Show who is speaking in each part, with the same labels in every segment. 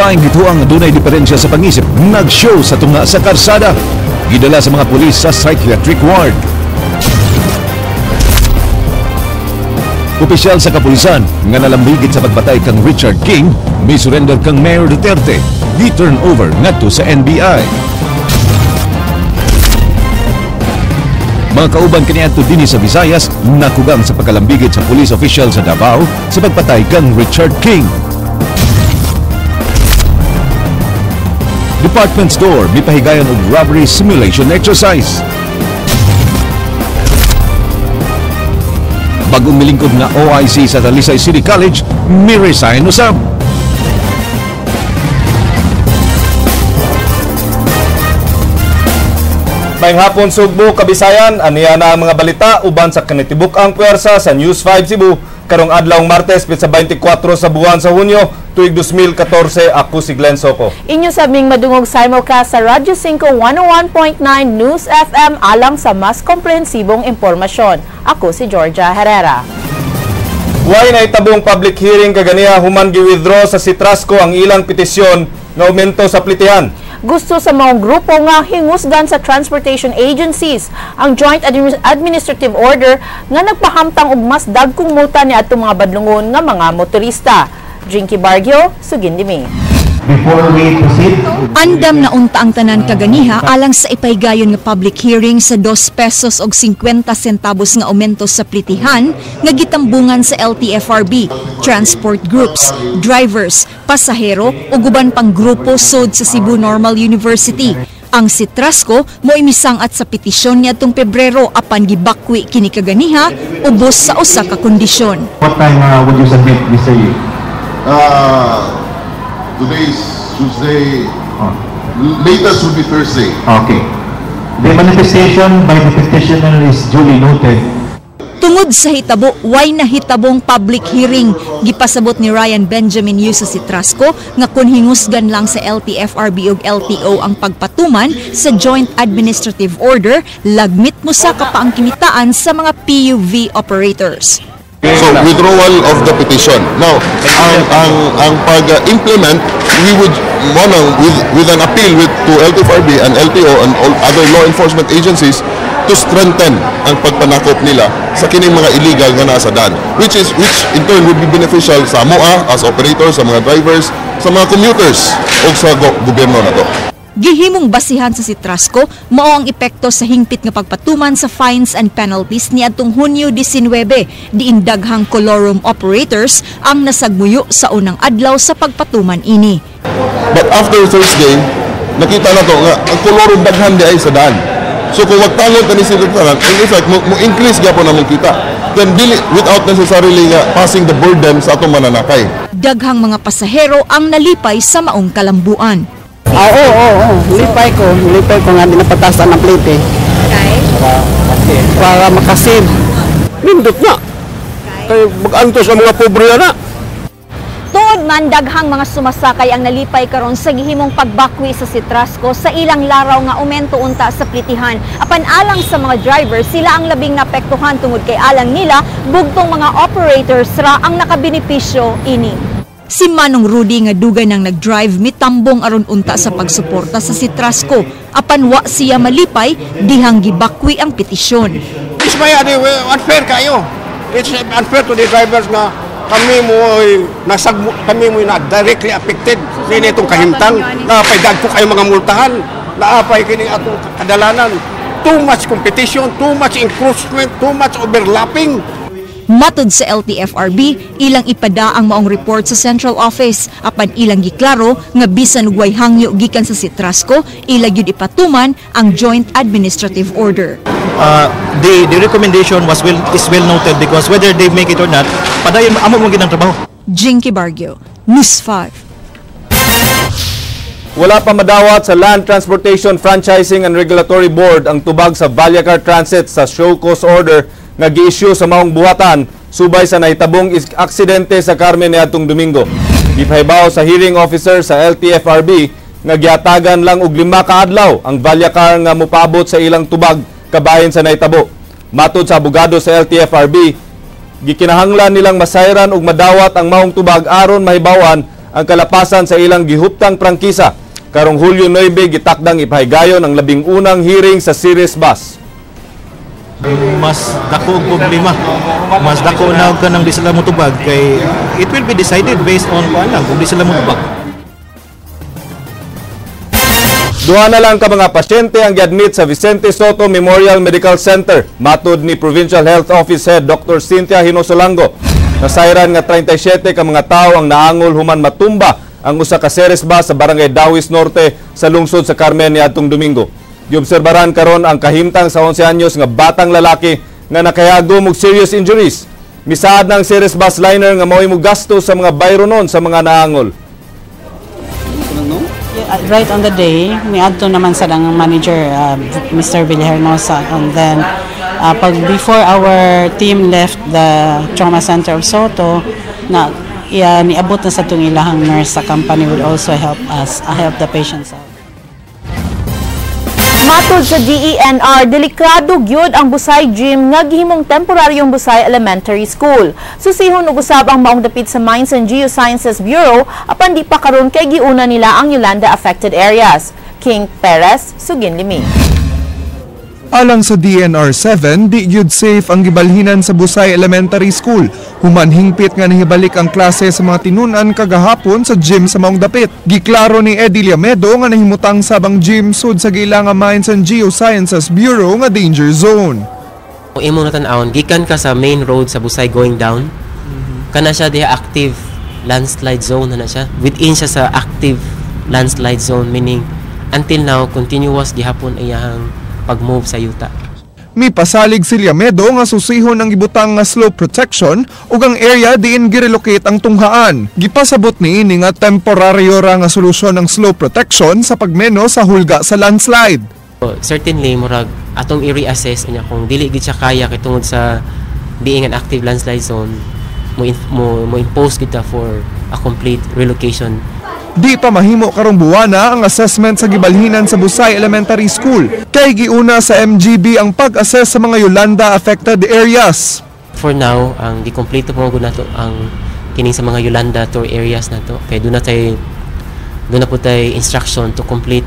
Speaker 1: Babaeng gituang dunay diferensya sa pangisip, nag-show sa tunga sa karsada. Gidala sa mga pulis sa psychiatric ward. Opisyal sa kapulisan nga nalambigit sa pagpatay kang Richard King, may surrender kang Mayor Duterte. Gi-turn over ngadto sa NBI. Mga kauban kaniadto dinhi sa Visayas nakugang sa pagkalambigit sa police official sa Davao sa pagpatay kang Richard King. Department store mipahigayon og robbery simulation exercise. Bagong milingkod nga OIC sa Talisay City College, mi-resign usab.
Speaker 2: Maayong hapon Sugbo, Kabisayan, aniya na ang mga balita uban sa kinatibuk-ang puwersa sa News 5 Cebu karong adlawng Martes petsa 24 sa buwan sa Hunyo tuig 2014. Ako si Glenn Soco.
Speaker 3: Inyo sabing madungog simulcast sa Radyo 5 101.9 News FM alang sa mas komprehensibong impormasyon. Ako si Georgia Herrera.
Speaker 2: Way na itabong public hearing kaganiha human gi-withdraw sa Citrasco ang ilang petisyon nga aumento sa plitihan.
Speaker 3: Gusto sa mga grupo nga hingusgan sa transportation agencies ang Joint Administrative Order nga nagpahamtang og mas dagkong multa ni adtong mga badlongon nga mga motorista. Jinky Bargio, sugindi mi.
Speaker 4: Before we proceed,
Speaker 5: Andam na unta ang tanan kaganiha alang sa ipaygayon nga public hearing sa 2 pesos og 50 centavos nga aumento sa plitihan nga gitambungan sa LTFRB, transport groups, drivers, pasahero ug uban pang grupo sod sa Cebu Normal University. Ang Citrasco mo'y misangat sa petisyon niadtong Pebrero apan gibakwi kini kaganiha ubos sa usa ka kondisyon.
Speaker 4: What time would you submit, Mr. Yu?
Speaker 6: Today is Tuesday. Latest would be Thursday.
Speaker 4: Okay. The manifestation by the petitioner is duly noted.
Speaker 5: Tungod sa hitabo, way nahitabong public hearing. Gipasabot ni Ryan Benjamin Yu sa Citrasco nga kun hingusgan lang sa LTFRB ug LTO ang pagpatuman sa Joint Administrative Order, lagmit mo sa kapaangkimitaan sa mga PUV operators.
Speaker 6: So, withdrawal of the petition. Now, ang pag-implement, we would with an appeal to LTFRB and LTO and all other law enforcement agencies to strengthen ang pagpanakop nila sa kining mga illegal nga nasa daan, which in turn would be beneficial sa MOA as operators, sa mga drivers, sa mga commuters o sa gobyerno na to.
Speaker 5: Gihimong basihan sa Citrasco mao ang epekto sa hingpit nga pagpatuman sa fines and penalties niadtong Hunyo 19, diin daghang colorum operators ang nasagmuyo sa unang adlaw sa pagpatuman ini.
Speaker 6: But after Thursday, nakita na to nga ang colorum daghan di ay sa daan. So kung wagtangon kani sila tanan, in effect mo increase gyapon among kita. Then dili without necessarily nga passing the burden sa atong mananakay.
Speaker 5: Daghang mga pasahero ang nalipay sa maong kalambuan.
Speaker 7: Oo. Lipay ko nga di napatasan ang plate. Okay. Para makasave.
Speaker 8: Nindot na. Kay mag-antos ang mga pobre na.
Speaker 5: Tuod man daghang mga sumasakay ang nalipay karon sa gihimong pagbakwi sa Citrasco sa ilang laraw nga aumento unta sa plitihan. Apan alang sa mga driver, sila ang labing naapektuhan tungod kay alang nila bugtong mga operators ra ang nakabenepisyo ini. Si Manong Rudy nga dugay nang nag-drive mitambong aron unta sa pagsuporta sa Citrasco. Apan wa siya malipay dihang gibakwi ang petisyon.
Speaker 8: It's may unfair kayo. It's unfair to the drivers nga kami mo nasagmo, kami mo na directly affected nini itong kahimtang. Naapay dagko kayo mga multahan, naapay kini atong kadalanan. Too much competition, too much encroachment, too much overlapping.
Speaker 5: Matod sa LTFRB, ilang ipada ang maong report sa Central Office apan ilang giklaro nga bisan og way hangyo gikan sa Citrasco, ila gyud ipatuman ang Joint Administrative Order.
Speaker 9: The recommendation was well is well noted because whether they make it or not, padayon amo mo gid ang trabaho.
Speaker 5: Jinky Bargio, News 5.
Speaker 2: Wala pa madawat sa Land Transportation Franchising and Regulatory Board ang tubag sa Vallacar Transit sa show cause order nga gi-issue sa maong buhatan subay sa nahitabong aksidente sa Carmen niadtong Domingo. Gipahibaw sa hearing officer sa LTFRB nga giatagan lang og 5 ka adlaw ang Vallacar nga mopaabot sa ilang tubag kabahin sa nahitabo. Matod sa abogado sa LTFRB, gikinahanglan nilang masayran og madawat ang maong tubag aron mahibawan ang kalapasan sa ilang gihuptang prangkisa. Karong Hulyo 9, gitakdang ipahigayon ang 11 hearing sa Ceres Bus.
Speaker 9: Mas dako ang problema. Mas dako na og kanang di sila motubag kay it will be decided based on kuan lang kung di sila motubag.
Speaker 2: Duha na lang ka mga pasyente ang giadmit sa Vicente Soto Memorial Medical Center. Matod ni Provincial Health Office Head Dr. Cynthia Hinosolango. Nasayran nga 37 ka mga tawo ang naangol human matumba ang usa ka Ceres bus sa Barangay Dawis Norte sa lungsod sa Carmen niadtong Domingo. Giobserbaran karon ang kahimtang sa 11 anyos nga batang lalaki nga nakayagom og serious injuries. Misaad na ang Ceres bus liner nga mao'y mogasto sa mga bayronon sa mga naangol.
Speaker 7: Right on the day, miadto naman sa ang manager, Mr. Villahermosa, and then pag before our team left the trauma center of Soto, na niabot na sa itong ilahang nurse sa company would also help us, help the patients out.
Speaker 3: Matod sa DENR, delikado gyud ang Busay Gym nga gihimong temporaryong Busay Elementary School. Susihon og usab ang maong dapit sa Mines and Geosciences Bureau apan di pa karon kay giuna nila ang Yolanda affected areas. King Perez, Sugin Limi.
Speaker 10: Alang sa DNR 7, di gyud safe ang gibalhinan sa Busay Elementary School. Human hingpit nga nahibalik ang klase sa mga tinunan kagahapon sa gym sa maong dapit. Giklaro ni Eddie Liamedo nga nahimutang sabang gym sud sa giila nga Mines and Geosciences Bureau nga danger zone.
Speaker 11: Kung imo na tan-awon, gikan ka sa main road sa Busay going down, kana siya diha active landslide zone na siya. Within siya sa active landslide zone, meaning until now continuous gihapon iyahang pag-move sa yuta.
Speaker 10: Mipasalig si Liamedo nga susihon ang gibutang nga slope protection ug ang area diin girelocate ang tunghaan. Gipasabot niini nga temporaryo ra nga solusyon ang slope protection sa pagmeno sa hulga sa landslide.
Speaker 11: So, certainly murag atong i-reassess niya kung dili gid siya kaya kay tungod sa being an active landslide zone, mo impose kita for a complete relocation.
Speaker 10: Di pa mahimo karong buwana ang assessment sa gibalhinan sa Busay Elementary School. Kay giuna sa MGB ang pag-assess sa mga Yolanda affected areas.
Speaker 11: For now, ang gikompleto po nato ang kining sa mga Yolanda tour areas nato. Kay doon na po tay instruction to complete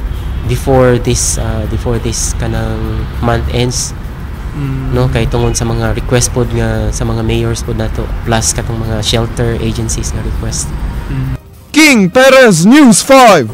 Speaker 11: before this kanang month ends. No, kay tungod sa mga request pod nga sa mga mayors pod nato plus katong mga shelter agencies nga request.
Speaker 10: King Perez, News 5.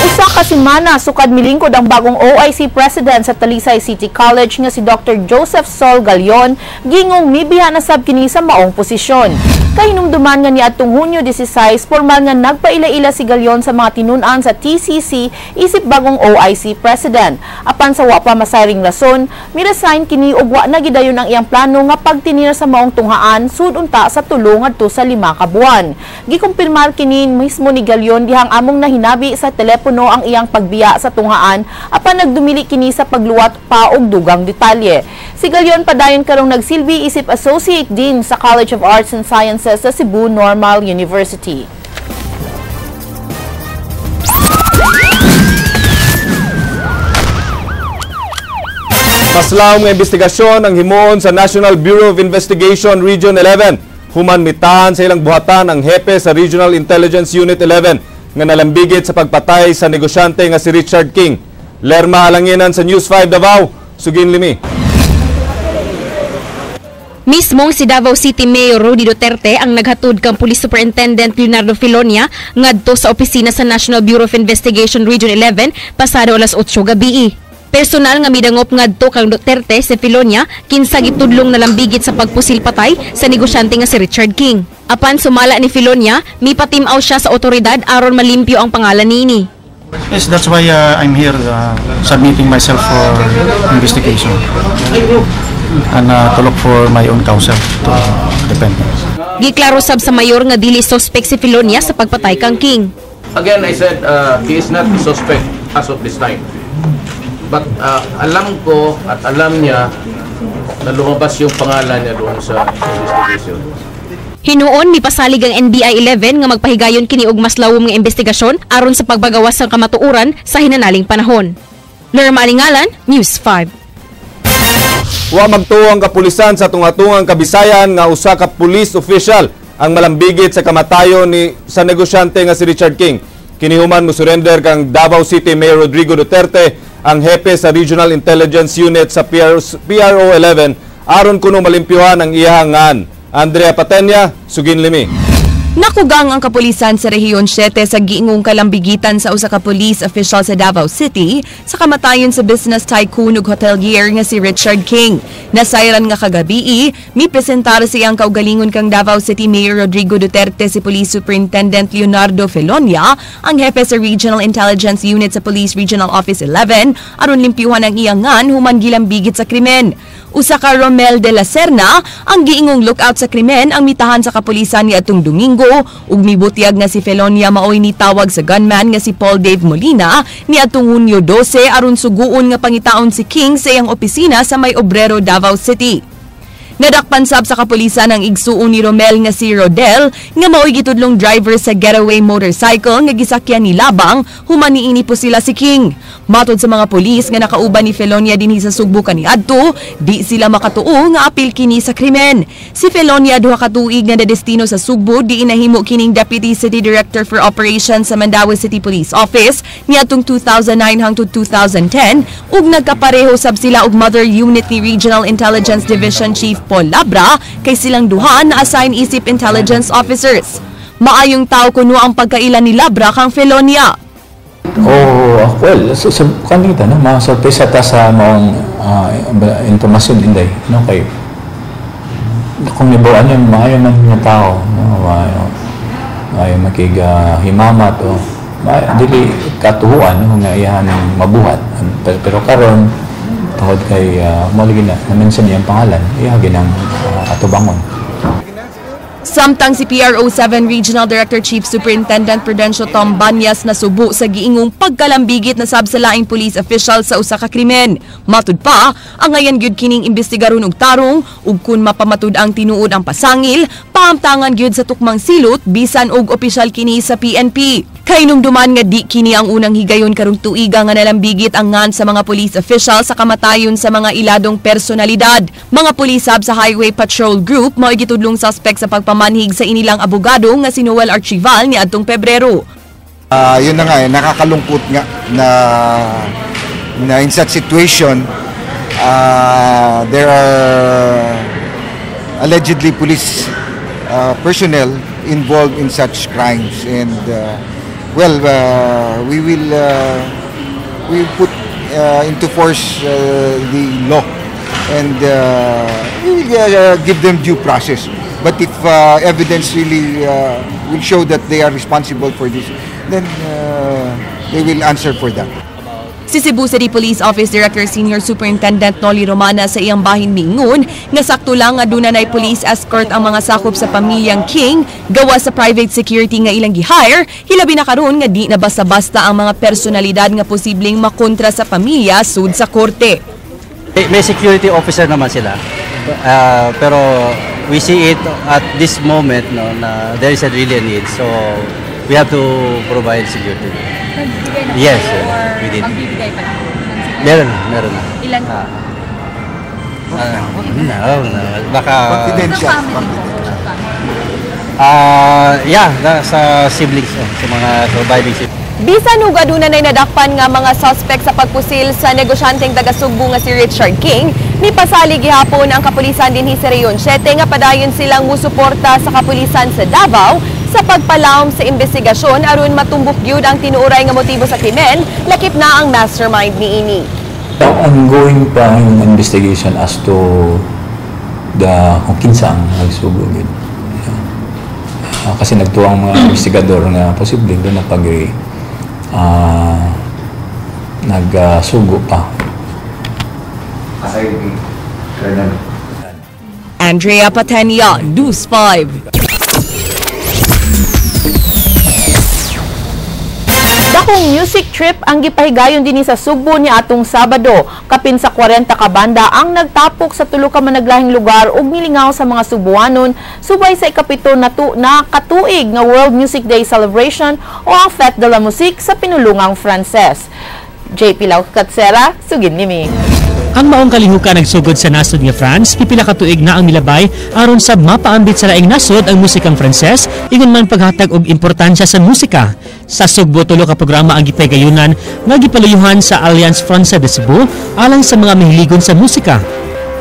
Speaker 3: Usa ka semana sukad milingkod ang bagong OIC President sa Talisay City College nga si Dr. Joseph Sol Galion, gingong mibiha na sab kini sa maong posisyon. Kahinumduman nga niadtong Hunyo 16, formal nga nagpaila-ila si Galion sa mga tinun-an sa TCC isip bagong OIC President. Apan sa wa pa masayring rason, miresign kini og wa na gidayon ang iyang plano nga pagtinir sa maong tunghaan sud unta sa 3 ngadto sa 5 ka buwan. Gikumpirmar kini mismo ni Galion dihang among nahinabi sa telepono ang iyang pagbiya sa tunghaan apan nagdumili kini sa pagluwat pa og dugang detalye. Si Galion padayon karong nagsilbi isip Associate Dean sa College of Arts and Sciences sa Cebu Normal University.
Speaker 2: Maslawom nga investigasyon ang himuon sa National Bureau of Investigation Region 11. Human mitahan sa ilang buhatan ang hepe sa Regional Intelligence Unit 11 nga nalambigit sa pagpatay sa negosyante nga si Richard King. Lerma Alanginan sa News 5 Davao, Sugin Limi.
Speaker 12: Mismong si Davao City Mayor Rudy Duterte ang naghatod kang Police Superintendent Leonardo Filonia ngadto sa opisina sa National Bureau of Investigation Region 11 pasado alas 8 gabi. Personal nga midangop ngadto kang Duterte si Filonia kinsa gitudlong nalambigit sa pagpusil patay sa negosyante nga si Richard King. Apan sumala ni Filonia, mipatimaw siya sa otoridad aron malimpyo ang pangalan niini.
Speaker 13: Yes, that's why I'm here submitting myself for investigation and to look for my own counsel to defend.
Speaker 12: Giklaro sab sa mayor nga dili suspect si Filonia sa pagpatay kang King.
Speaker 14: Again, I said he is not a suspect as of this time. But alam ko at alam niya na lumabas yung pangalan niya doon sa investigation.
Speaker 12: Hinuon mipasalig ang NBI 11 nga magpahigayon kini og mas lawom nga investigasyon aron sa pagbagawas sang kamatuoran sa hinanaling panahon. Lerma Alingalan, News 5.
Speaker 2: Wa magtuo ang kapulisan sa tunga-tungang Kabisayan nga usa ka police official ang malambigit sa kamatayon ni sa negosyante nga si Richard King. Kini human mo surrender kang Davao City Mayor Rodrigo Duterte ang hepe sa Regional Intelligence Unit sa PRO 11 aron kuno malimpyuhan ang iyahang ngan. Andrea Patenya, sugin limi.
Speaker 15: Nakugang ang kapulisan sa Rehiyon 7 sa giingong kalambigitan sa usa ka police official sa Davao City sa kamatayon sa business tycoon ug hotelier nga si Richard King. Nasayran nga kagabii, mipresentar siyang kaugalingon kang Davao City Mayor Rodrigo Duterte si Police Superintendent Leonardo Felonia, ang hepe sa Regional Intelligence Unit sa Police Regional Office 11, aron limpyuhan ang iyang ngan human gilambigit sa krimen. Usa ka Romel de la Serna ang giingong lookout sa krimen ang mitahan sa kapulisan niadtong Domingo ug mibutyag nga si Felonia maoy nitawag sa gunman nga si Paul Dave Molina niadtong Hunyo 12 aron suguon nga pangitaon si King sa iyang opisina sa May Obrero, Davao City. Nadakpan sab sa kapulisan ang igsuon ni Romel nga si Rodel nga maoy gitudlong driver sa getaway motorcycle nga gisakyan ni Labang human niini po sila si King. Matod sa mga pulis nga nakauban ni Felonia dinhi sa Sugbo kaniadto, di sila makatuo nga apil kini sa krimen. Si Felonia 2 ka tuig nga nadestino sa Sugbo, di inahimo kining Deputy City Director for Operations sa Mandaue City Police Office niadtong 2009 hangtod 2010 ug nagkapareho sab sila og mother unit ni Regional Intelligence Division Chief Paul Labra kay silang duha na assign isip intelligence officers. Maayong tao kuno ang pagkaila ni Labra kang Felonia.
Speaker 16: Oh, well, sa kanita, no, masurpresa ta sa maong impormasyon, inday, no, kay kung nibawaan niya, maayo man nga tao, no, maayo, maayo makig himamat o maayo, dili katuhuan, no, nga iyahan mabuhat. Pero karon tungod kay mo lagi na na-mention niya ang pangalan, iya ginang atubangon.
Speaker 15: Samtang si PRO7 Regional Director Chief Superintendent Prudencio Tom Banyas nasubo sa giingong pagkalambigit na sab sa laing police official sa usa ka krimen. Matud pa, ang ngayon gyud kining imbestigaron og tarong ug kun mapamatud ang tinuod ang pasangil, pahamtangan gyud sa tukmang silot bisan og opisyal kini sa PNP. Kahinumduman nga di kini ang unang higayon karong tuiga nga nalambigit ang ngan sa mga police official sa kamatayon sa mga iladong personalidad. Mga pulis sab sa Highway Patrol Group mao'y gitudlong suspect sa pagpamanhig sa inilang abogado nga si Noel Archival niadtong Pebrero.
Speaker 17: Yun na nga eh, nakakalungkot nga na in such situation, there are allegedly police personnel involved in such crimes and well, we will put into force the law and we will give them due process. But if evidence really will show that they are responsible for this, then they will answer for that.
Speaker 15: Si Cebu City Police Office Director Senior Superintendent Noli Romana sa iyang bahin miingon nga sakto lang nga duna nay police escort ang mga sakop sa pamilyang King gawa sa private security nga ilang gi-hire, hilabi na karon nga di na basta-basta ang mga personalidad nga posibleng makontra sa pamilya sud sa korte.
Speaker 18: May security officer naman sila. Pero we see it at this moment, no, na there is a really a need. So we have to provide security. Yes, we did. Meron na, meron na.
Speaker 19: Ilan?
Speaker 18: No, baka
Speaker 17: Confidential.
Speaker 18: Yeah, sa siblings, oh, sa mga surviving siblings.
Speaker 15: Bisan ug aduna nay nadakpan nga mga suspect sa pagpusil sa negosyanteng taga Sugbo nga si Richard King, mipasalig gihapon ang kapulisan dinhi sa Rehiyon 7 nga padayon silang musuporta sa kapulisan sa Davao sa pagpalawom sa investigasyon aron matumbok gyud ang tinuoray nga motibo sa krimen, lakip na ang mastermind niini.
Speaker 16: Ongoing pa yung investigation as to the kung kinsa ang nagsugo gyud. Kasi nagtuo ang mga investigador nga posible duna pag nagsugo pa.
Speaker 20: Aside ni Colonel.
Speaker 15: Andrea Patenia, News 5.
Speaker 3: Dakong music trip ang gipahigayon dinhi sa Sugbo ni atong Sabado. Kapin sa 40 ka banda ang nagtapok sa tulo ka managlahing lugar ug nilingaw sa mga Sugbuanon subay sa 7 na katuig nga World Music Day Celebration o ang Fête de la Musique sa pinulungang Frances. JP Laucatsera, sugin nimi.
Speaker 19: Ang maong kalihukan nagsugod sa nasod nga France, pipila ka tuig na ang milabay aron sab mapaambit sa laing nasod ang musikang Pranses, ingon man paghatag og importansya sa musika. Sa Sugbo, tulo ka programa ang gipagayunan nga gipaluyuhan sa Alliance Française de Cebu alang sa mga mahiligon sa musika.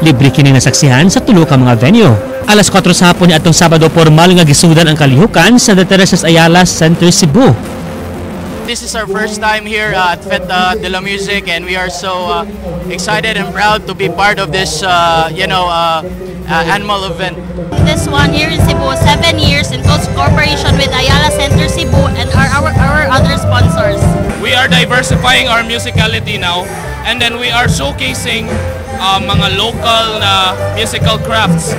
Speaker 19: Libre kini nasaksihan sa tulo ka mga venue. Alas 4 sa hapon atong Sabado, formal nga gisudan ang kalihukan sa The Teresa's Ayala Center, Cebu.
Speaker 21: This is our first time here at Fête de la Musique, and we are so excited and proud to be part of this annual event.
Speaker 22: This one here in Cebu, 7 years in close cooperation with Ayala Center Cebu and our other sponsors.
Speaker 23: We are diversifying our musicality now, and then we are showcasing mga local na musical crafts.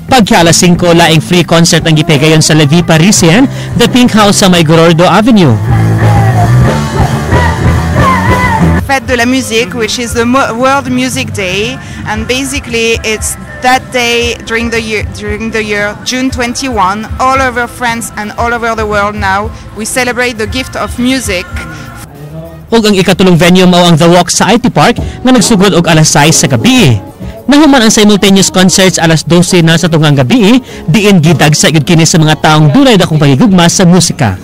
Speaker 19: Pagka alas 5, laing free concert ang gipegayon sa La Vie Parisienne, The Pink House sa May Gorordo Avenue.
Speaker 24: Fête de la Musique, which is the World Music Day, and basically it's that day during the year June 21, all over France and all over the world now, we celebrate the gift of music.
Speaker 19: Ug ang ikatulong venue mao ang The Walk sa IT Park nga nagsugod og alas 6 sa gabi. Nahuman ang simultaneous concerts alas 12 na sa tunggang gabi, diin gidagsa gyud kini sa mga taong dunay dakong pagigugma sa musika.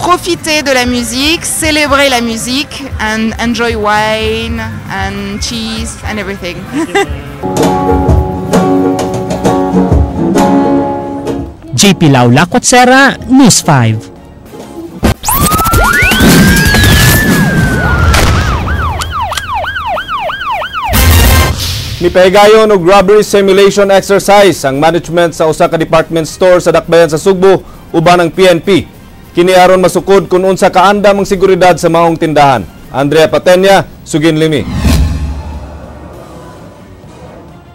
Speaker 24: Profiter de la musique, célébrer la musique, and enjoy wine and cheese and everything.
Speaker 19: JP Laula Quatsera, News 5.
Speaker 2: Mipahigayon og robbery simulation exercise ang management sa usa ka department store sa Dakbayan sa Sugbo uban ang PNP. Kini aron masukod kun unsa kaandam ang seguridad sa maong tindahan. Andrea Patenya, Sugin Limi.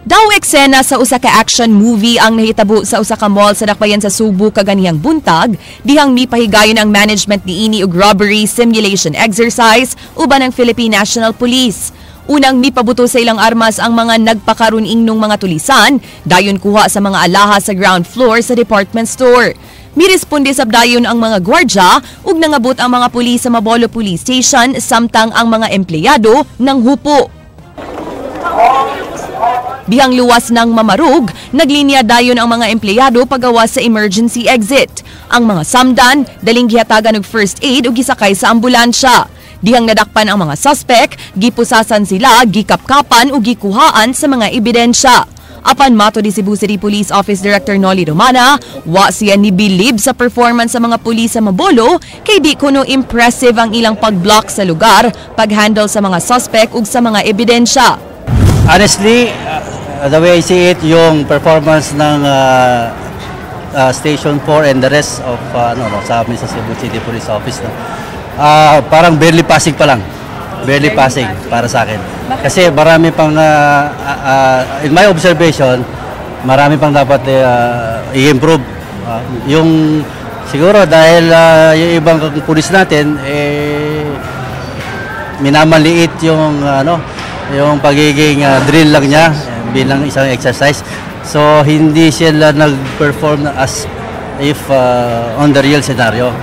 Speaker 15: Daw eksena sa usa ka action movie ang nahitabo sa usa ka mall sa Dakbayan sa Sugbo kaganihang buntag, dihang mipahigayon ang management niini og robbery simulation exercise uban ang Philippine National Police. Unang mipabuto sa ilang armas ang mga nagpakaruning mga tulisan, dayon kuha sa mga alaha sa ground floor sa department store. Miresponde sab dayon ang mga gwardya ug nangabot ang mga pulis sa Mabolo Police Station samtang ang mga empleyado nang hupo. Bihang luwas ng mamarug, naglinya dayon ang mga empleyado pagawa sa emergency exit. Ang mga samdan, daling gihatagan og first aid ug gisakay sa ambulansya. Dihang nadakpan ang mga suspek, gipusasan sila, gikapkapan o gikuhaan sa mga ebidensya. Apan mato di Cebu City Police Office Director Nolly Romana, wa siya nibilib sa performance sa mga pulis sa Mabolo kay di kuno impressive ang ilang pag-block sa lugar, pag-handle sa mga suspek ug sa mga ebidensya.
Speaker 18: Honestly, the way I see it, yung performance ng Station 4 and the rest of sa amin sa Cebu City Police Office, no? Parang barely passing pa lang. Barely passing para sa akin. Kasi marami pang, in my observation, marami pang dapat i-improve. Yung siguro dahil yung ibang pulis natin, eh, minamaliit yung, yung pagiging drill lang niya bilang isang exercise. So, hindi sila nag-perform as if on the real scenario.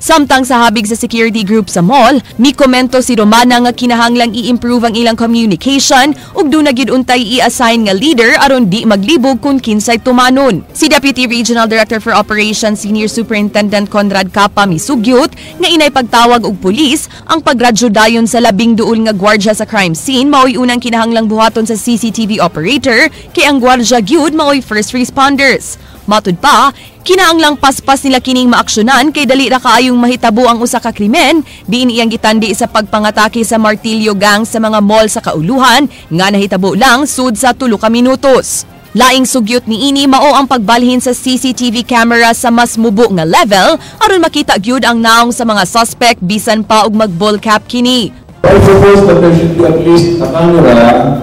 Speaker 15: Samtang sa habig sa security group sa mall, mikomento si Romana nga kinahanglang i-improve ang ilang communication ug duna gyud untay i-assign nga leader aron di maglibog kung kinsay tumanon. Si Deputy Regional Director for Operations Senior Superintendent Conrad Capa misugyot nga inay pagtawag og pulis ang pagradyo dayon sa labing duol nga gwardya sa crime scene maoy unang kinahanglang buhaton sa CCTV operator kay ang gwardya gyud maoy first responders. Matud pa, kinahanglang paspas nila kining maaksyonan kay dali ra kaayong mahitabo ang usa ka krimen, diin iyang gitandi sa pagpangatake sa Martilyo Gang sa mga mall sa kauluhan nga nahitabo lang sud sa 3 ka minutos. Laing sugyot niini mao ang pagbalhin sa CCTV camera sa mas mubo nga level aron makita gyud ang naong sa mga suspect bisan pa og mag-bull cap kini.
Speaker 25: I propose that there should be at least a camera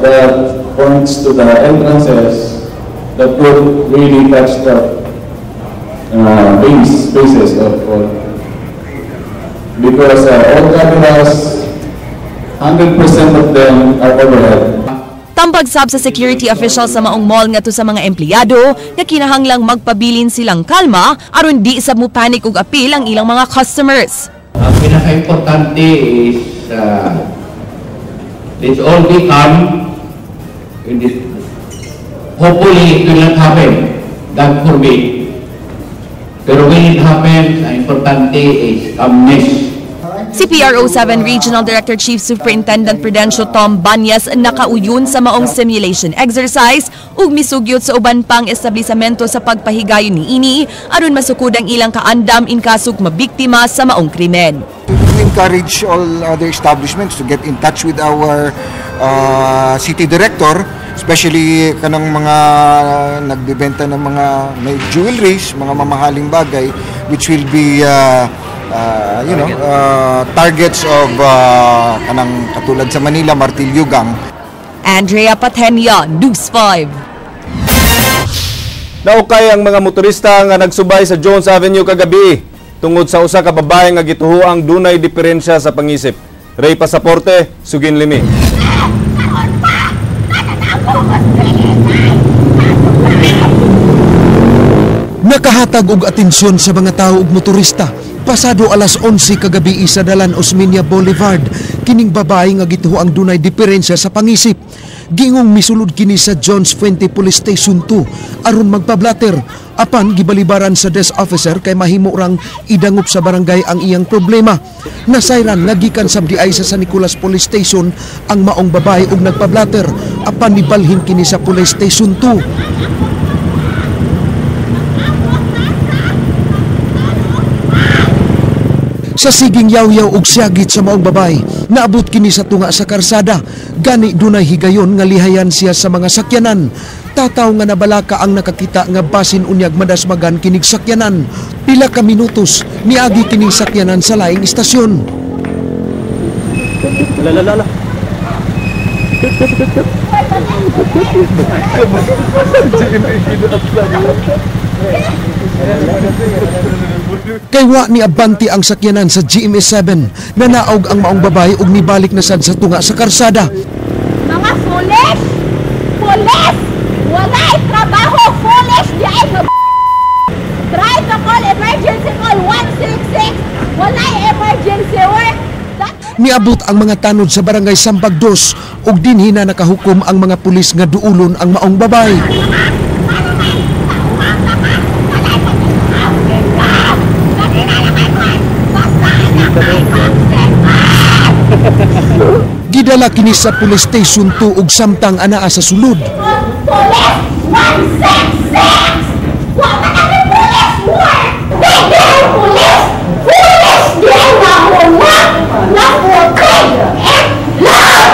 Speaker 25: that points to the entrances that would really touch the faces of all. Because all cameras, 100% of them are overhead.
Speaker 15: Tambag sab sa security official sa maong mall ngadto sa mga empleyado nga kinahanglang magpabilin silang kalma aron di sab mo panic ug apil ang ilang mga customers.
Speaker 26: Ang pinaka-importante is
Speaker 1: Let's all be calm in this. Hopefully, it will not happen. God forbid. Pero when it happens, ang importante is calmness.
Speaker 15: Si PRO 7 Regional Director Chief Superintendent Prudencio Tom Banyas nakauyon sa maong simulation exercise ug misugyot sa uban pang establisamento sa pagpahigayon niini aron masukod ang ilang kaandam in kasog mabiktima sa maong krimen.
Speaker 17: We encourage all other establishments to get in touch with our city director, especially kanang mga nagbebenta ng mga may jewelries, mga mamahaling bagay, which will be targets of kanang katulad sa Manila, Martilyo Gang.
Speaker 15: Andrea Patenia, News 5.
Speaker 2: Naukay ang mga motorista nga nagsubay sa Jones Avenue kagabi tungod sa usa ka babae nga gituhoang dunay diferensya sa pangisip. Ray Pasaporte, Sugin Limi.
Speaker 4: Nakahatag og atensyon sa mga tawo ug motorista pasado alas 11 kagabi sa Dalan Osmeña Boulevard kining babae nga gituhoang dunay diferensya sa pangisip. Gingong misulod kini sa Jones Fuente Police Station 2 aron magpablater apan gibalibaran sa desk officer kay mahimo rang idangop sa barangay ang iyang problema. Nasayran nga gikan sa diay sa San Nicolas Police Station ang maong babae ug nagpablater apan nibalhin kini sa Police Station 2. Sa siging yaw-yaw og siyagit sa maong babae, naabot kini sa tunga sa karsada. Gani dunay higayon nga lihayan siya sa mga sakyanan. Tataw nga nabalaka ang nakakita nga basin unyag madasmagan kinig sakyanan. Pila ka minutos niagi kining sakyanan sa laing istasyon.
Speaker 5: La la la.
Speaker 4: Kay wa ni abante ang sakyanan sa GMA 7, nanaog ang maong babae ug nibalik na sad sa tunga sa karsada.
Speaker 6: Mga foolish! Police! Walay trabaho! Foolish! Di ay nga Try to call emergency call 166! Walay emergency work!
Speaker 4: Niabot ang mga tanod sa barangay Sambag 2 ug dinhi na nakahukom ang mga pulis nga duulon ang maong babae. Gidala kini sa Police Station 2 ug samtang anaa sa sulod.
Speaker 6: Police 166! Wa man ang police work! Di ay police! Foolish! Di ay nahula! Naputi! Love!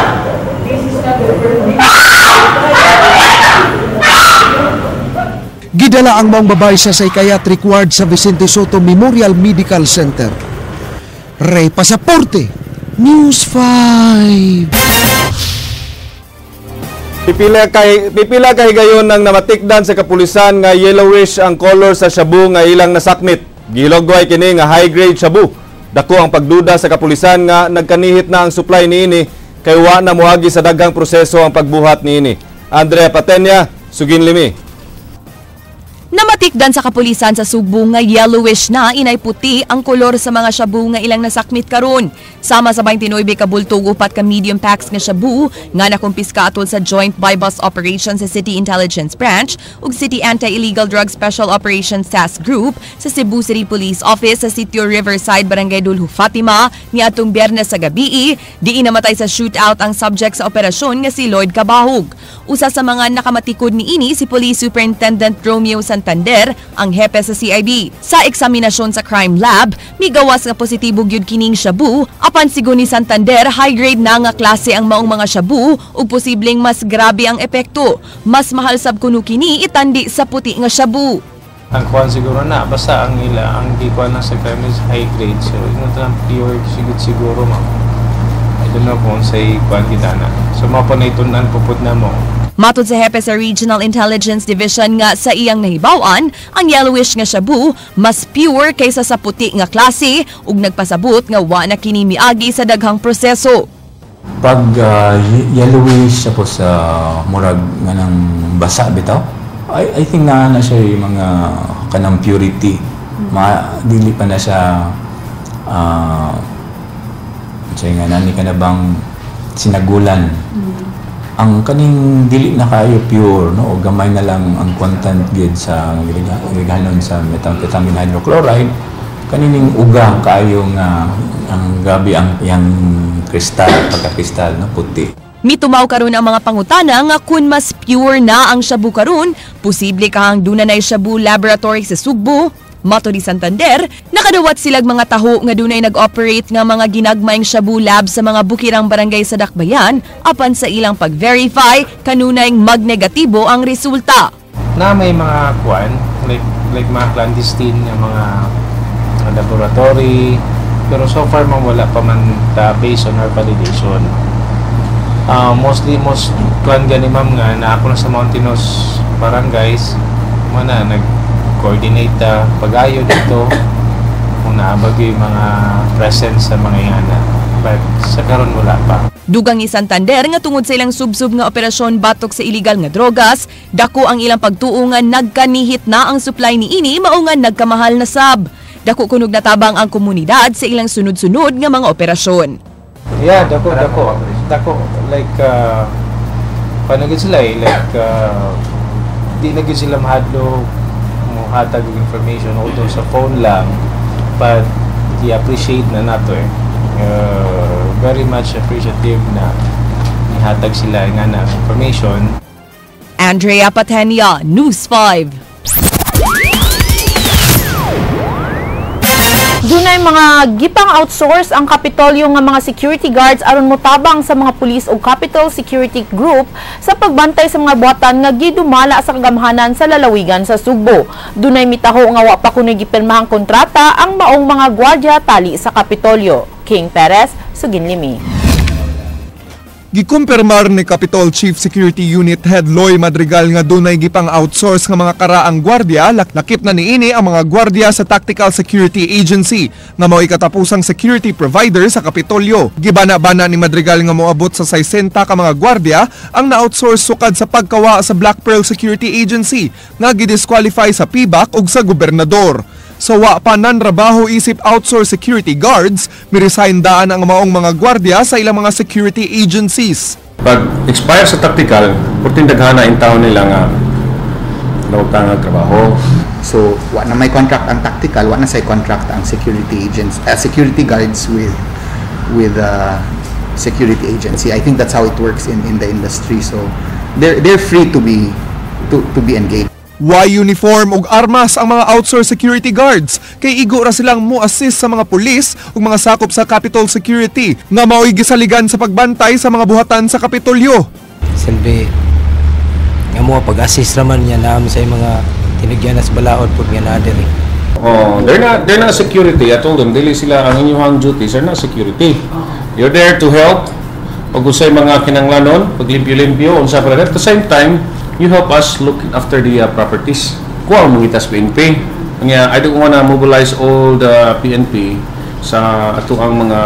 Speaker 4: Gidala ang maong babae sa psychiatric ward sa Vicente Sotto Memorial Medical Center. Ray Pasaporte, News 5.
Speaker 2: Pipila kay gayon ang namatikdan sa kapulisan nga yellowish ang color sa shabu nga ilang nasakmit. Gilogway kini nga high grade shabu. Dako ang pagduda sa kapulisan nga nagkanihit na ang supply niini kay wa na moagi sa daghang proseso ang pagbuhat niini. Andrea Patenia, Sugin Limi.
Speaker 15: Namatikdan sa kapulisan sa Sugbo nga yellowish na inay puti ang kolor sa mga shabu nga ilang nasakmit karon. Sama sa 29 ka bultog 4 ka medium packs nga shabu nga nakumpiska atol sa Joint Buy-Bust Operation sa City Intelligence Branch ug City Anti-Illegal Drug Special Operations Task Group sa Cebu City Police Office sa Sitio Riverside, Barangay Dulho Fatima niadtong Biyernes sa gabii. Diin namatay sa shootout ang subject sa operasyon nga si Lloyd Cabahug. Usa sa mga nakamatikod niini si Police Superintendent Romeo Santander, ang hepe sa CIB. Sa eksaminasyon sa crime lab, migawas nga positibo gyud kining shabu, apan sigon ni Santander, high grade na nga klase ang maong mga shabu ug posibleng mas grabe ang epekto. Mas mahal sab kuno kini itandi sa puti nga shabu.
Speaker 8: Ang kuan siguro na basta ang ila ang gikuan na sa crime is high grade, so ingon lang pure siguro ma'am. I don't know kung say kuan kita na. So mao po na itun-an pupud na mo.
Speaker 15: Matod sa hepe sa Regional Intelligence Division nga sa iyang nahibaw-an, ang yellowish nga shabu mas pure kaysa sa puti nga klase ug nagpasabot nga wa na kini miagi sa daghang proseso.
Speaker 16: Pag yellowish tapos murag nga nang basa bitaw, I think na siya yung mga kanang purity. Dili pa na siya Unsay nga nani ka na bang sinagulan. Ang kaning dili na kaayo pure, no, o gamay na lang ang content gid sa gighanon sa methamphetamine hydrochloride, kanining uga kaayo nga ang gabi ang iyang kristal, pagka-kristal, no, puti.
Speaker 15: Mitumaw karon ang mga pangutana nga kun mas pure na ang shabu karon, posible kahang duna nay shabu laboratory sa Sugbo. Mato ni Santander, nakadawat silag mga taho nga dunay nag-operate nga mga ginagmayng shabu lab sa mga bukirang barangay sa Dakbayan, apan sa ilang pag-verify, kanunay magnegatibo ang resulta.
Speaker 8: Na may mga kuan, like mga clandestine nga mga laboratory, pero so far man wala pa man ta based on our validation. Mostly most kuan gani ma'am nga na ako na sa mountainous barangays mana nag-coordinate ta pag-ayo dito kung naabag yung mga presence sa mga yana, but sa karon wala pa.
Speaker 15: Dugang ni Santander nga tungod sa ilang subsub nga operasyon batok sa iligal nga drogas, dako ang ilang pagtuo nga nagkanihit na ang supply niini mao nga nagkamahal na sab. Dako kunog natabang ang komunidad sa ilang sunod-sunod nga mga operasyon.
Speaker 8: Yeah, dako dako dako like paano gid sila eh, like di na gid sila mahadlok mo hatag og information, although sa phone lang, but i-appreciate na nato eh. Very much appreciative na nihatag sila nga na information.
Speaker 15: Andrea Patenia, News 5.
Speaker 3: Dunay mga gipang outsource ang Kapitolyo nga mga security guards aron motabang sa mga pulis o Capitol Security Group sa pagbantay sa mga buhatan nga gidumala sa kagamhanan sa lalawigan sa Sugbo. Dunay mitaho nga wa pa kunoy gipirmahang kontrata ang maong mga gwardiya tali sa Kapitolyo. King Perez, Suginlimi.
Speaker 5: Gikumpirmar ni Capitol Chief Security Unit Head Loy Madrigal nga dunay gipang outsource nga mga karaang gwardiya, lakip na niini ang mga gwardiya sa Tactical Security Agency nga mao'y katapusang security provider sa Kapitolyo. Gibana-bana ni Madrigal nga moabot sa 60 ka mga gwardiya ang na-outsource sukad sa pagkawa sa Black Pearl Security Agency nga gidisqualify sa PBAC ug sa gobernador. Sa wa pa nanrabaho isip outsource security guards, miresign daan ang maong mga gwardiya sa ilang mga security agencies.
Speaker 7: Pag expire sa tactical, purting daghana in taon nila nga nautang ang trabaho.
Speaker 9: So, wa na may contract ang tactical, wa na say contract ang security agents, security guards with security agency. I think that's how it works in the industry. So, they're free to be engaged.
Speaker 5: Why uniform ug armas ang mga outsourced security guards? Kay igo ra silang mo-assist sa mga pulis ug mga sakop sa Capitol Security nga mao'y gisaligan sa pagbantay sa mga buhatan sa Kapitolyo.
Speaker 10: Silbi nga mo pag-assist raman niya naam sa mga tinigyan sa balaod pud nga naa diri.
Speaker 7: Oh, they're not security. I told them dili sila ang inyong duties are not security. You're there to help pag usay mga kinanglanon, paglimpyo-limpyo unsa pa. At the same time, you help us look after the properties. Kuha ang mangitas PNP. Kanya, I don't wanna mobilize all the PNP sa ato ang mga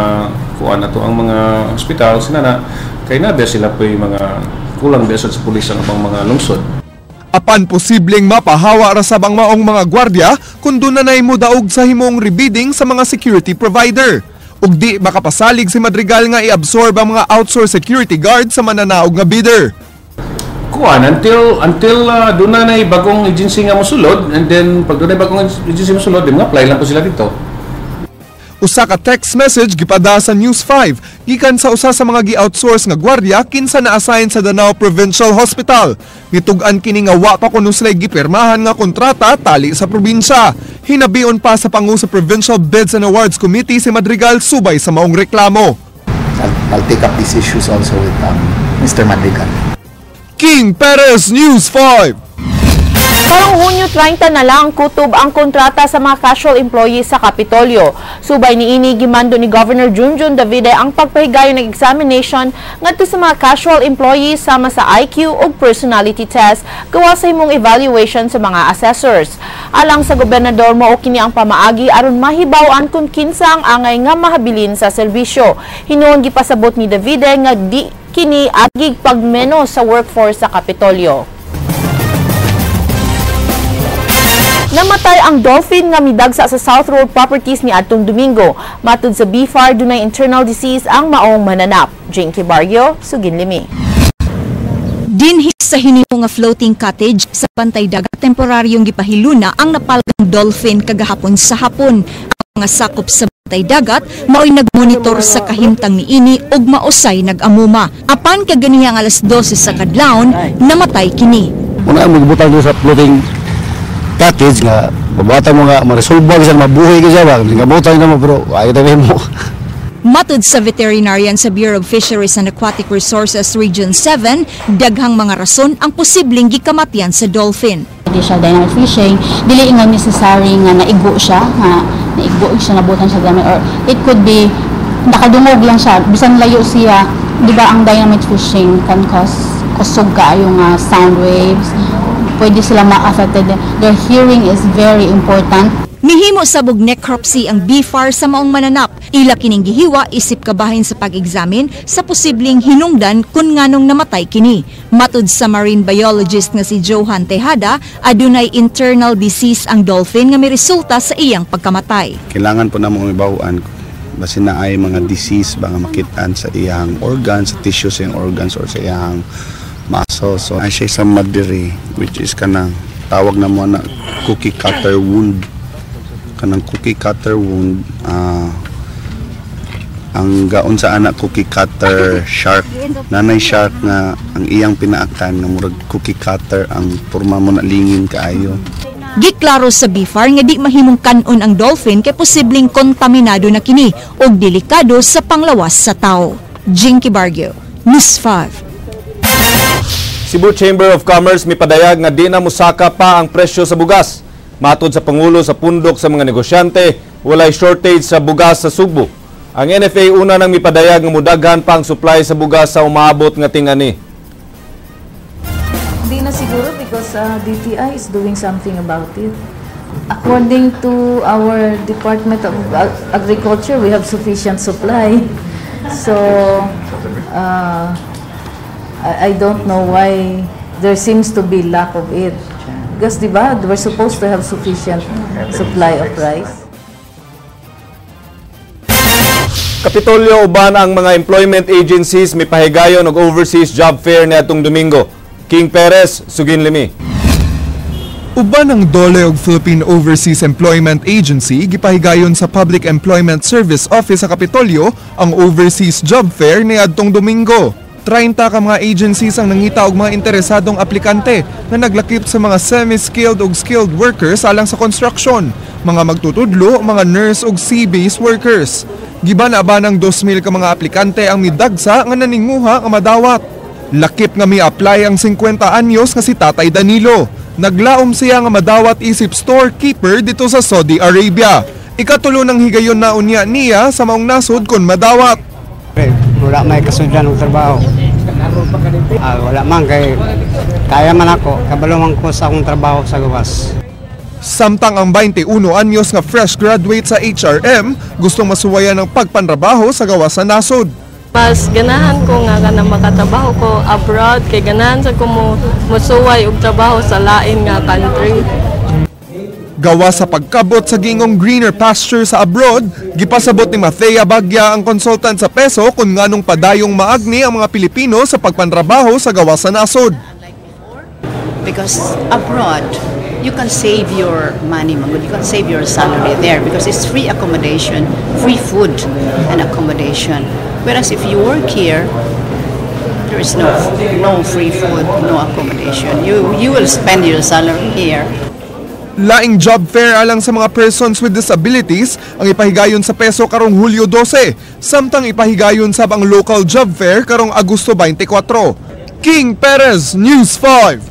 Speaker 7: kuan ato ang mga hospital sinana kay na sila po yung mga kulang sa pulis ang abang mga lungsod.
Speaker 5: Apan posibleng mapahawa ra sab ang maong mga gwardiya kung dunay modaog sa himong rebidding sa mga security provider. Ug di makapasalig si Madrigal nga i-absorb ang mga outsourced security guards sa mananaog nga bidder.
Speaker 7: Kuan until doon na bagong agency nga mosulod, and then pag doon na bagong agency mosulod, di mga apply lang po sila dito.
Speaker 5: Usa ka text message gipada sa News 5 gikan sa usa sa mga gi-outsource nga gwardiya kinsa na-assign sa Danao Provincial Hospital. Gitug-an kini nga wa pa kuno sila gipirmahan nga kontrata tali sa probinsya. Hinabion pa sa pangu sa Provincial Bids and Awards Committee si Madrigal subay sa maong reklamo.
Speaker 9: I'll take up these issues also with Mr. Madrigal.
Speaker 5: King Perez, News 5.
Speaker 3: Karong Hunyo 30 na lang kutob ang kontrata sa mga casual employees sa Kapitolyo. Subay niini gimando ni Governor Junjun Davide ang pagpahigayon ng examination ngadto sa mga casual employees sama sa IQ ug personality test gawa sa himong evaluation sa mga assessors. Alang sa gobernador, mao kini ang pamaagi aron mahibaw-an kung kinsa ang angay nga mahabilin sa serbisyo. Hinuon gipasabot ni Davide nga di kini agig pagmenos sa workforce sa Kapitolyo. Namatay ang dolphin nga midagsa sa South Road Properties ni atong Domingo. Matud sa BFAR, dunay internal disease ang maong mananap. Jinky Barrio, Suginlimi.
Speaker 11: Dinhi sa hinimo nga floating cottage sa Bantay Dagat, temporaryong gipahiluna ang napalgang dolphin kagahapon sa hapon. Ang mga sakop sa Bantay Dagat mao'y nagmonitor sa kahimtang niini ug mausay nag-amuma. Apan kaganihang alas 12 sa kadlawon, namatay kini.
Speaker 12: Una magbutang sa floating cottage nga babata mo nga maresolba kasi mabuhay ka siya ba nga butang na mo pero ay tabi mo.
Speaker 11: Matud sa veterinarian sa Bureau of Fisheries and Aquatic Resources Region 7, daghang mga rason ang posibleng gikamatian sa dolphin.
Speaker 13: Additional dynamic fishing, dili ingon necessary nga naigo siya, nga naigo siya, nabutan siya gamit, or it could be nakadungog lang siya, bisan layo siya, di ba ang dynamic fishing can cause kusog kaayo nga sound waves, pwede sila ma-affected. Their hearing is very important.
Speaker 11: Mihimo sab og necropsy ang BFAR sa maong mananap. Ila kining gihiwa isip kabahin sa pag-examine sa posibleng hinungdan kung nganong namatay kini. Matud sa marine biologist nga si Johan Tejada, adunay internal disease ang dolphin nga miresulta sa iyang pagkamatay.
Speaker 14: Kailangan po namo mibawaan basin na ay mga disease ba nga makitaan sa iyang organs, sa tissues sa iyang organs or sa iyang muscle. So ay siya sa madiri, which is kanang tawag na mo na cookie cutter wound. Kanang cookie cutter wound, ang gaon sa anak cookie cutter shark, nanay shark nga ang iyang pinaakan nga murag cookie cutter ang porma mo na lingin kaayo.
Speaker 11: Giklaro sa BFAR nga di mahimong kanon ang dolphin kay posibleng kontaminado na kini og delikado sa panglawas sa tao. Jinky Barrio, News 5.
Speaker 2: Cebu Chamber of Commerce mipadayag nga di na musaka pa ang presyo sa bugas. Matod sa Pangulo sa pundok sa mga negosyante, walay shortage sa bugas sa Sugbo. Ang NFA una nang mipadayag nga mudaghan pa ang supply sa bugas sa umaabot nga tingani.
Speaker 20: Hindi na siguro because DTI is doing something about it. According to our Department of Agriculture, we have sufficient supply. So, I don't know why there seems to be lack of it. Because, di ba, we're supposed to have sufficient supply of rice.
Speaker 2: Kapitolyo uban ang mga employment agencies mipahigayon og overseas job fair niadtong Domingo. King Perez, Suginlimi.
Speaker 5: Uban ang DOLE og Philippine Overseas Employment Agency, gipahigayon sa Public Employment Service Office sa Kapitolyo ang Overseas Job Fair niadtong Domingo. 30 ka mga agencies ang nangita og mga interesadong aplikante na naglakip sa mga semi-skilled ug skilled workers alang sa construction, mga magtutudlo, mga nurse ug sea-based workers. Giban-aban ang 2,000 ka mga aplikante ang midagsa nga naninguha nga madawat. Lakip nga mi-apply ang 50 anyos nga si Tatay Danilo. Naglaom siya nga madawat isip storekeeper dito sa Saudi Arabia. Ikatulo ng higayon na unya niya sa maong nasod kon madawat.
Speaker 26: Wala may kasundan ng trabaho. Wala man kay kaya man ako, kabalo man ko sa akong trabaho sa gawas.
Speaker 5: Samtang ang 21 anyos nga fresh graduate sa HRM gustong masuwayan ng pagpanrabaho sa gawas sa nasod.
Speaker 27: Mas ganahan ko nga kanang makatrabaho ko abroad kay ganahan sa ko mosuway og trabaho sa lain nga country.
Speaker 5: Gawa sa pagkabot sa gingong greener pasture sa abroad, gipasabot ni Mathea Bagya ang consultant sa peso kung nganong padayong maagni ang mga Pilipino sa pagpanrabaho sa gawas sa nasod.
Speaker 28: Because abroad, you can save your money, you can save your salary there because it's free accommodation, free food and accommodation. Whereas if you work here, there is no free food, no accommodation. You will spend your salary here.
Speaker 5: Laing job fair alang sa mga persons with disabilities ang ipahigayon sa peso karong Hulyo 12, samtang ipahigayon sab ang local job fair karong Agosto 24. King Perez, News 5.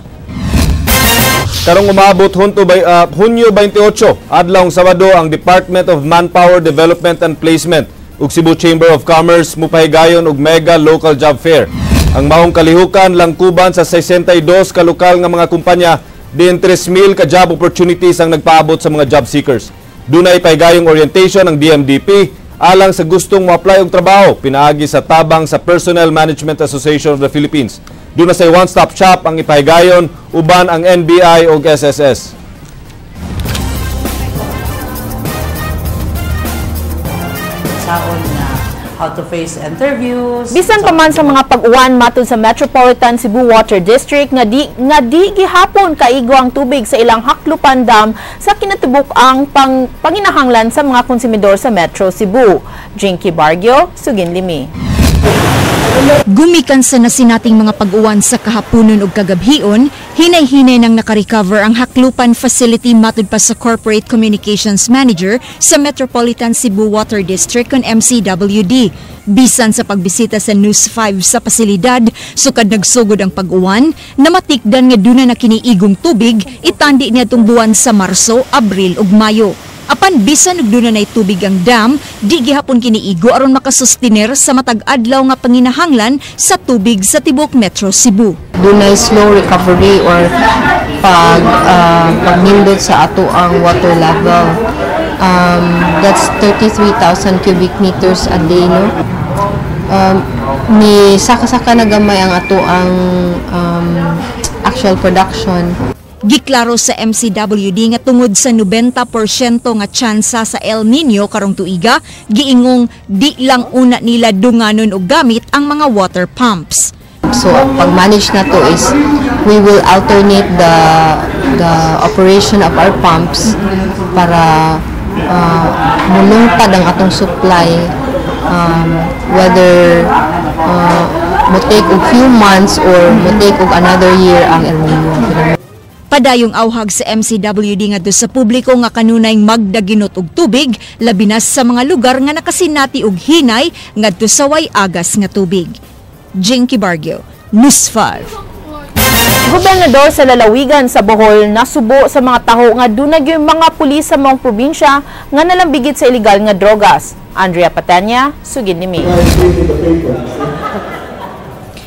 Speaker 2: Karong umabot Hunyo 28, adlawng Sabado, ang Department of Manpower Development and Placement ug Cebu Chamber of Commerce mupahigayon og mega local job fair. Ang maong kalihukan langkuban sa 62 ka lokal nga mga kumpanya, din 3,000 ka job opportunities ang nagpaabot sa mga job seekers. Dunay pahigayong orientation ng DMDP alang sa gustong mo-apply og trabaho pinaagi sa tabang sa Personnel Management Association of the Philippines. Duna sa one-stop shop ang ipahigayon uban ang NBI og SSS.
Speaker 1: unsaon nga how to face interviews.
Speaker 3: Bisan pa man sa mga pag-uwan, matud sa Metropolitan Cebu Water District nga di gihapon kaigo ang tubig sa ilang Jaclupan Dam sa kinatibuk ang panginahanglan sa mga konsumidor sa Metro Cebu. Jinky Bargio, Sugin Limi.
Speaker 11: Gumikan sa nasinating mga pag-uwan sa kahaponon ug kagabhion, hinay-hinay nang nakarecover ang Jaclupan facility, matud pa sa Corporate Communications Manager sa Metropolitan Cebu Water District kon MCWD. Bisan sa pagbisita sa News 5 sa pasilidad, sukad nagsugod ang pag-uwan, namatikdan nga duna na kiniigong tubig, itandi niadtong buwan sa Marso, Abril ug Mayo. Apan bisan og duna nay tubig ang dam, di gihapon kiniigo aron makasustiner sa matag adlaw nga panginahanglan sa tubig sa tibok Metro Cebu.
Speaker 18: Dunay slow recovery or pagnindot sa ato ang water level. That's 33,000 cubic meters a day, no? Ni saka-saka na gamay ang ato ang actual production.
Speaker 11: Giklaro sa MCWD nga tungod sa 90% nga tsansa sa El Nino karong tuiga, giingong di lang una nila dunganon og gamit ang mga water pumps.
Speaker 18: So, pag-manage na to is we will alternate the operation of our pumps para mulungtad ang atong supply, whether mo take og few months or mo take og another year ang El Nino.
Speaker 11: Padayong auhag sa MCWD ngadto sa publiko nga kanunay magdaginot og tubig, labi na sa mga lugar nga nakasinati og hinay ngadto sa way agas nga tubig. Jinky Bargio, News 5.
Speaker 3: Gobernador sa lalawigan sa Bohol nasubo sa mga taho nga duna gyud mga pulis sa mga probinsya nga nalambigit sa ilegal nga drogas. Andrea Patanya, sugid ni May.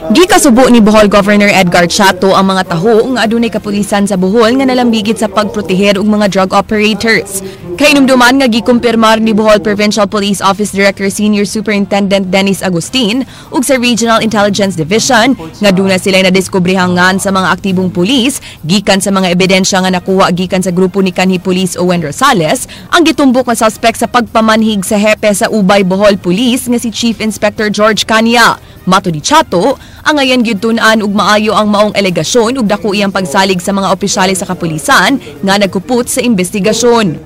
Speaker 15: Gikasubo ni Bohol Governor Edgar Chatto ang mga taho nga adunay kapulisan sa Bohol nga nalambigit sa pagproteher og mga drug operators. Kahinumduman nga gikumpirmar ni Bohol Provincial Police Office Director Senior Superintendent Dennis Agustin ug sa Regional Intelligence Division nga duna sila nadiskubrehangan sa mga aktibong pulis gikan sa mga ebidensya nga nakuha gikan sa grupo ni kanhi Police Owen Rosales ang gitumbok nga suspect sa pagpamanhig sa hepe sa Ubay Bohol Police nga si Chief Inspector George Cania. Matud ni Chatto, angayan gyud tun-an og maayo ang maong alegasyon ug dako iyang pagsalig sa mga opisyales sa kapulisan nga nagkupot sa investigasyon.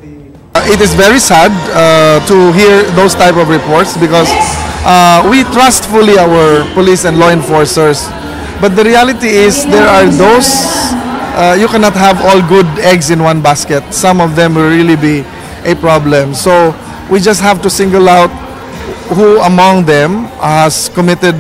Speaker 5: It is very sad to hear those type of reports because we trust fully our police and law enforcers. But the reality is there are those, you cannot have all good eggs in one basket. Some of them will really be a problem. So we just have to single out who among them has committed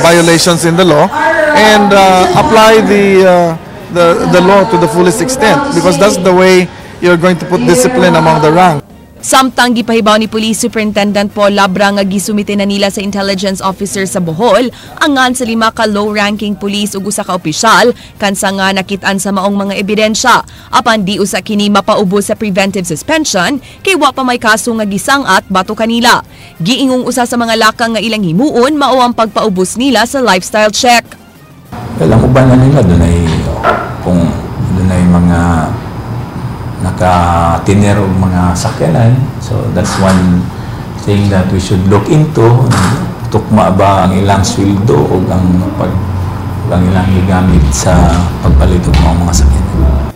Speaker 5: violations in the law and apply the law to the fullest extent because that's the way you're going to put discipline among the ranks.
Speaker 15: Samtang gipahibaw ni Police Superintendent Paul Labra nga gisumite na nila sa intelligence officer sa Bohol ang ngan sa lima ka low-ranking police ug usa ka opisyal kansa nga nakit-an sa maong mga ebidensya. Apan di usa kini mapaubos sa preventive suspension kay wa pa may kaso nga gisang-at batok kanila. Giingong usa sa mga lakang nga ilang himuon mao ang pagpaubos nila sa lifestyle check.
Speaker 16: Well, ang uban na nila dunay kung dunay mga nakatiner og mga sakyanan. So that's one thing that we should look into. Tukma ba ang ilang sweldo o ang ilang gigamit sa pagpalit og mga sakyanan?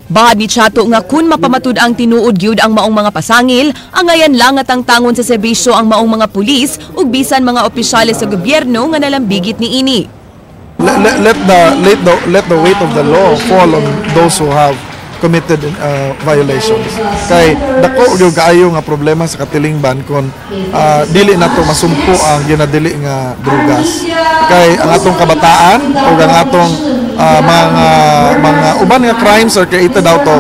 Speaker 15: Bahad ni Chatto nga kun mapamatud ang tinuod gyud ang maong mga pasangil, angayan lang nga tangtangon sa serbisyo ang maong mga pulis ug bisan mga opisyales sa gobyerno nga nalambigit niini.
Speaker 5: Let the weight of the law fall on those who have committed violations. Kay dako gyud kaayo nga problema sa katilingban kon dili nato masumpo ang ginadili nga drugas. Kay ang atong kabataan o ang atong mga uban nga crimes are created out of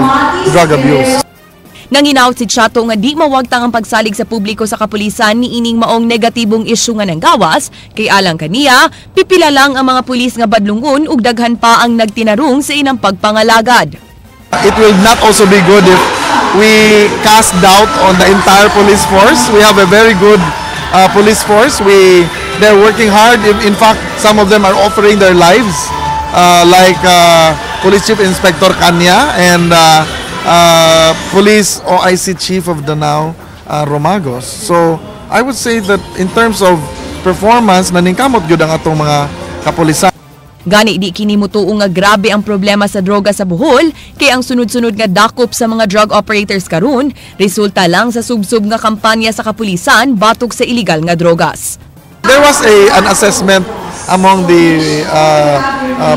Speaker 5: drug abuse.
Speaker 15: Nanginawat si Chatto nga di mawagtang ang pagsalig sa publiko sa kapulisan ni ining maong negatibong isyu nga nanggawas kay alang kaniya, pipila lang ang mga pulis nga badlungon ug daghan pa ang nagtinarong sa inang pagpangalagad.
Speaker 5: It will not also be good if we cast doubt on the entire police force. We have a very good police force. We they're working hard. In fact, some of them are offering their lives, like Police Chief Inspector Kanya and Police OIC Chief of Danao, Romagos. So I would say that in terms of performance, naningkamot gyud ang atong mga kapulisan.
Speaker 15: Gani di kini mutuo nga grabe ang problema sa droga sa Bohol kay ang sunod-sunod nga dakop sa mga drug operators karon resulta lang sa subsob nga kampanya sa kapulisan batok sa illegal nga drogas.
Speaker 5: There was a an assessment among the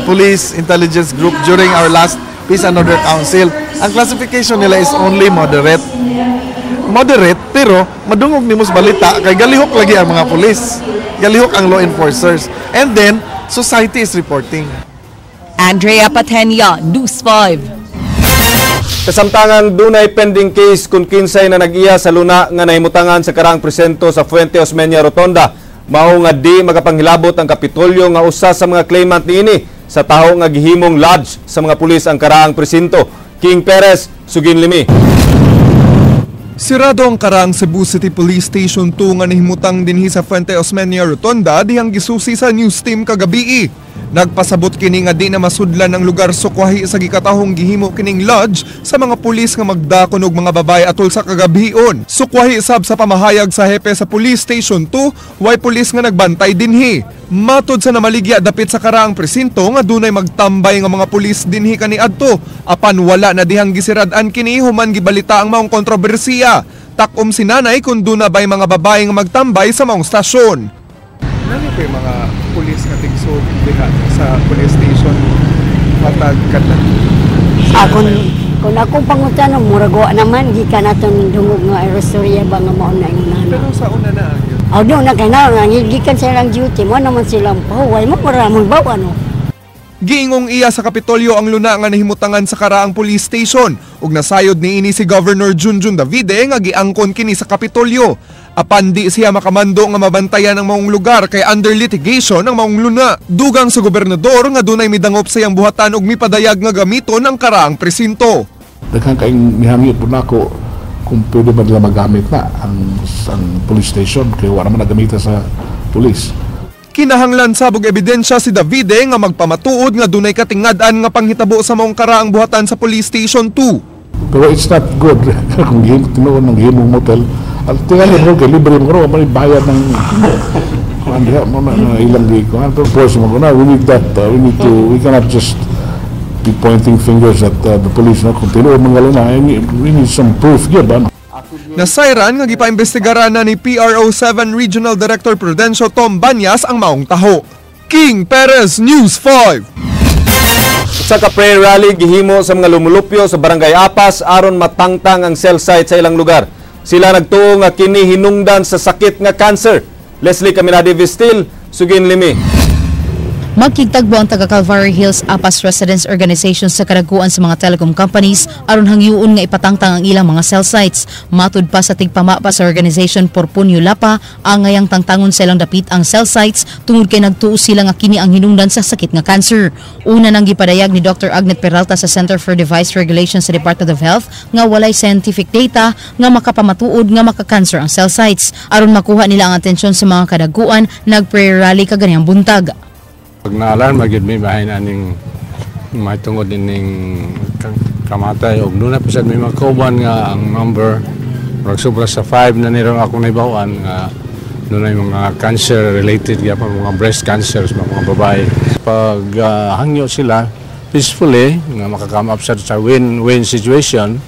Speaker 5: police intelligence group during our last Peace and Order Council. Ang classification nila is only moderate. Moderate, pero madungog nimo sa balita kay galihok lagi ang mga police. Galihok ang law enforcers. And then, society is reporting.
Speaker 15: Andrea Patenia, News 5.
Speaker 2: Kasamtangan dunay pending case kung kinsay na nag-iya sa luna nga nahimutangan sa karaang presinto sa Fuente Osmeña Rotonda. Mao nga di makapanghilabot ang Kapitolyo nga usa sa mga claimant niini sa taho nga gihimong lodge sa mga pulis ang karaang presinto. King Perez, Suginlimi.
Speaker 5: Sirado ang karaang Cebu City Police Station 2 nga nahimutang dinhi sa Fuente Osmeña Rotonda dihang gisusi sa news team kagabii. Nagpasabot kini nga di na masudlan ang lugar sukwahi sa gikatahong gihimo kining lodge sa mga pulis nga magdakon og mga babae atol sa kagabion. Sukwahi sab sa pamahayag sa hepe sa Police Station 2, way pulis nga nagbantay dinhi. Matod sa namaligya dapit sa karaang presinto nga dunay magtambay nga mga pulis dinhi kaniadto, apan wala na dihang gisirad-an kini human gibalita ang maong kontrobersiya. Takom si nanay kung duna bay mga babae nga magtambay sa maong stasyon.
Speaker 6: Nani pa yung mga pulis nga tigsod diha sa police station matag kadla?
Speaker 17: Ah, kung akong pangutana, murag wa naman, gikan naton dungog nga aerostorya ba nga mao na yung nana.
Speaker 6: Pero sa una na gyud.
Speaker 17: Oh, doon na kay na, gikan silang duty, mo naman silang pahuway mo, mura mo ba ano?
Speaker 5: Giingong iya sa Kapitolyo ang luna nga nahimutangan sa karaang police station ug nasayod niini si Governor Junjun Davide nga giangkon kini sa Kapitolyo. Apan di siya makamando nga mabantayan ang maong lugar kay under litigation ang maong luna. Dugang sa gobernador nga dunay midangop sa iyang buhatan ug mipadayag nga gamiton ang karaang presinto.
Speaker 19: Daghan kaayong mihangyo po nako kung pwede ba nila magamit na ang police station kay wala man nagamitan sa police.
Speaker 5: Kinahanglan sabog ebidensya si Davide nga magpamatuod nga dunay katingad-an nga panghitabo sa maong karaang buhatan sa Police Station 2.
Speaker 19: Pero it's not good kung tinuon ng himong motel. At tingali mo kay libre mo karon may bayad ng kuan diha mo na ilang di kuan pero force mo na we need that we need to we cannot just be pointing fingers at the police, no, kung tinuod mga luna, we need some proof gyud ba, no?
Speaker 5: Nasayran nga gipaimbestigaran na ni PRO 7 Regional Director Prudencio Tom Banyas ang maong taho. King Perez, News 5.
Speaker 2: Sa ka prayer rally gihimo sa mga lumulupyo sa Barangay Apas aron matangtang ang cell site sa ilang lugar. Sila nagtuo nga kini hinungdan sa sakit nga cancer. Leslie Caminade Vistil, Suginlimi.
Speaker 21: Magkigtagbo ang taga Calvary Hills Apas Residents Organization sa kadaguan sa mga telecom companies aron hangyuon nga ipatangtang ang ilang mga cell sites. Matud pa sa tigpamapa sa organization Porpunyo Lapa, ang ngayang tangtangon sa ilang dapit ang cell sites tungod kay nagtuo sila nga kini ang hinungdan sa sakit nga cancer. Una nang gipadayag ni Dr. Agnet Peralta sa Center for Device Regulation sa Department of Health nga walay scientific data nga makapamatuod nga makakancer ang cell sites. Aron makuha nila ang atensyon sa mga kadaguan, nag-prayer rally kaganihang buntag.
Speaker 22: Pag naalarm, magyud may bahay na ning matungod ining kamatay og doon na pasad may mga kauban nga ang number murag sobra sa 5 na nirong ako naibawaan nga doon ay mga cancer related gyapon, mga breast cancer sa mga babae. Pag hangyo sila peacefully nga makakame up sa win-win situation,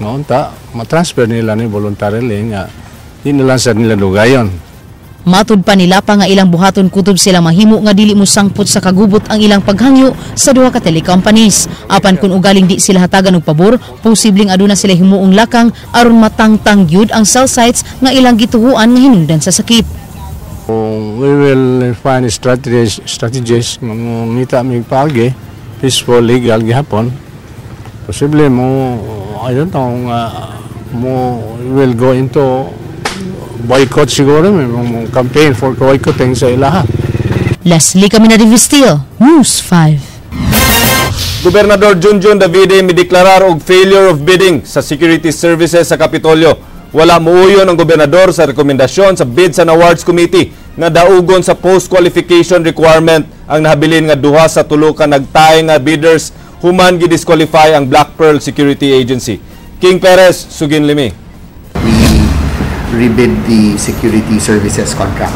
Speaker 22: no, unta matransfer nila ni voluntarily nga di nila sa nila dugayon.
Speaker 21: Matud pa nila pa nga ilang buhaton kutob sila mahimo nga dili mo sangpot sa kagubot ang ilang paghangyo sa duha ka telecompanies. Apan kung ugaling di sila hatagan og pabor, posibleng aduna sila himuong lakang aron matangtang gyud ang cell sites nga ilang gituhuan nga hinungdan sa sakit.
Speaker 22: We will find strategies ngita mig paagi peaceful, legal gihapon. Posible mo, I don't know, mo will go into boycott siguro, may mga campaign for boycotting sa ilaha.
Speaker 21: Leslie Caminade Vistil, News 5.
Speaker 2: Gobernador Junjun Davide mideklarar og failure of bidding sa security services sa Kapitolyo. Wala muuyon ang gobernador sa rekomendasyon sa Bids and Awards Committee nga daugon sa post-qualification requirement ang nahabilin nga duha sa tulo ka nagtae nga bidders human gidisqualify ang Black Pearl Security Agency. King Perez, Suginlimi.
Speaker 9: We rebid the security services contract.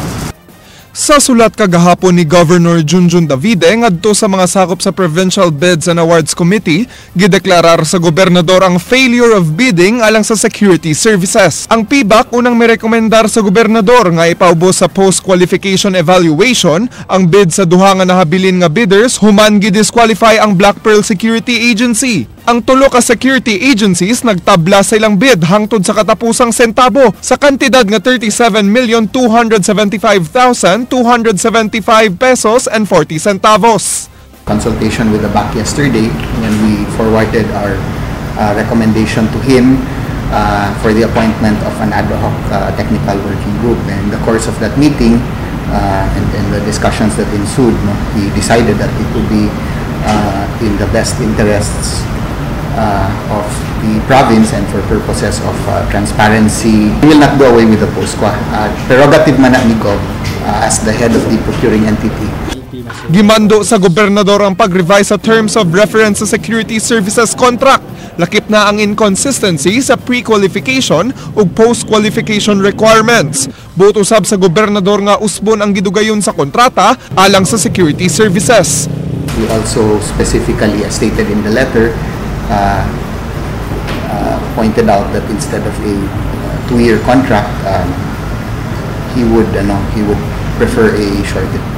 Speaker 5: Sa sulat kagahapon ni Governor Junjun Davide ngadto sa mga sakop sa Provincial Bids and Awards Committee, gideklarar sa gobernador ang failure of bidding alang sa security services. Ang PBAC unang mirekomendar sa gobernador nga ipaubos sa post-qualification evaluation ang bid sa duha nga nahabilin nga bidders human gidisqualify ang Black Pearl Security Agency. Ang tulo ka security agencies nagtabla sa ilang bid hangtod sa katapusang sentabo sa kantidad nga 37,275,275 pesos and 40 centavos.
Speaker 9: Consultation with the BAC yesterday, and we forwarded our recommendation to him for the appointment of an ad hoc technical working group. And in the course of that meeting and the discussions that ensued, no, he decided that it would be in the best interests of the province and for purposes of transparency. We will not do away with the post-qua. Prerogative man na ni Gov as the head of the procuring entity.
Speaker 5: Gimando sa gobernador ang pag-revise sa terms of reference sa security services contract. Lakip na ang inconsistency sa pre-qualification ug post-qualification requirements. Buot usab sa gobernador nga usbon ang gidugayon sa kontrata alang sa security services.
Speaker 9: We also specifically, as stated in the letter, pointed out that instead of a 2-year contract, he would prefer a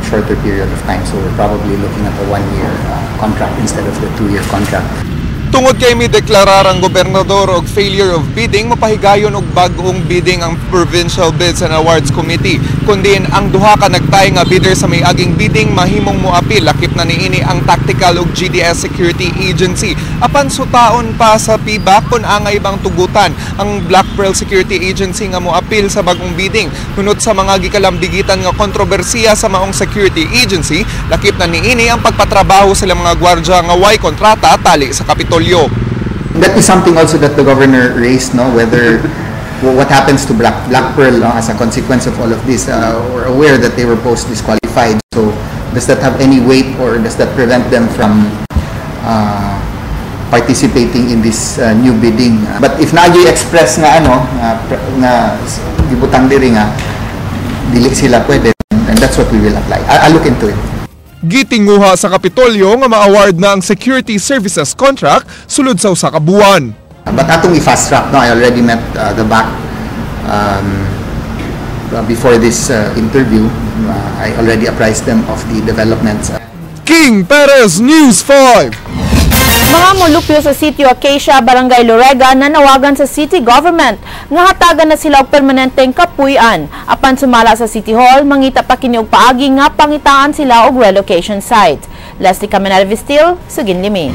Speaker 9: shorter period of time. So we're probably looking at a 1-year contract instead of the 2-year contract.
Speaker 5: Tungod kay mideklarar ang gobernador og failure of bidding, mapahigayon og bag-ong bidding ang Provincial Bids and Awards Committee. Kundi ang duha ka nagtay nga bidder sa may aging bidding mahimong moapil, lakip na niini ang Tactical ug GDS Security Agency. Apan sutaon pa sa PBAC kung angay bang tugutan ang Black Pearl Security Agency nga moapil sa bag-ong bidding. Hunot sa mga gikalambigitan nga kontrobersiya sa maong security agency, lakip na niini ang pagpatrabaho sa ilang mga gwardya nga way kontrata tali sa Kapitolyo.
Speaker 9: That is something also that the governor raised, no? Whether what happens to Black Pearl, no, as a consequence of all of this. We're aware that they were post disqualified. So does that have any weight, or does that prevent them from participating in this new bidding? But if naa express nga ano nga gibutang diri nga dili sila pwede, and that's what we will apply. I'll look into it.
Speaker 5: Gitinguha sa Kapitolyo nga ma-award na ang security services contract sulod sa usa ka buwan.
Speaker 9: But atong i-fast track, no? I already met the BAC before this interview. I already apprised them of the developments.
Speaker 5: King Perez, News 5.
Speaker 3: Mga molupyo sa Sitio Acacia, Barangay Lorega, nanawagan sa city government nga hatagan na sila og permanenteng kapuy-an. Apan sumala sa City Hall, mangita pa kini og paagi nga pangitaan sila og relocation site. Leslie Caminal Vistil, Sugin Limi.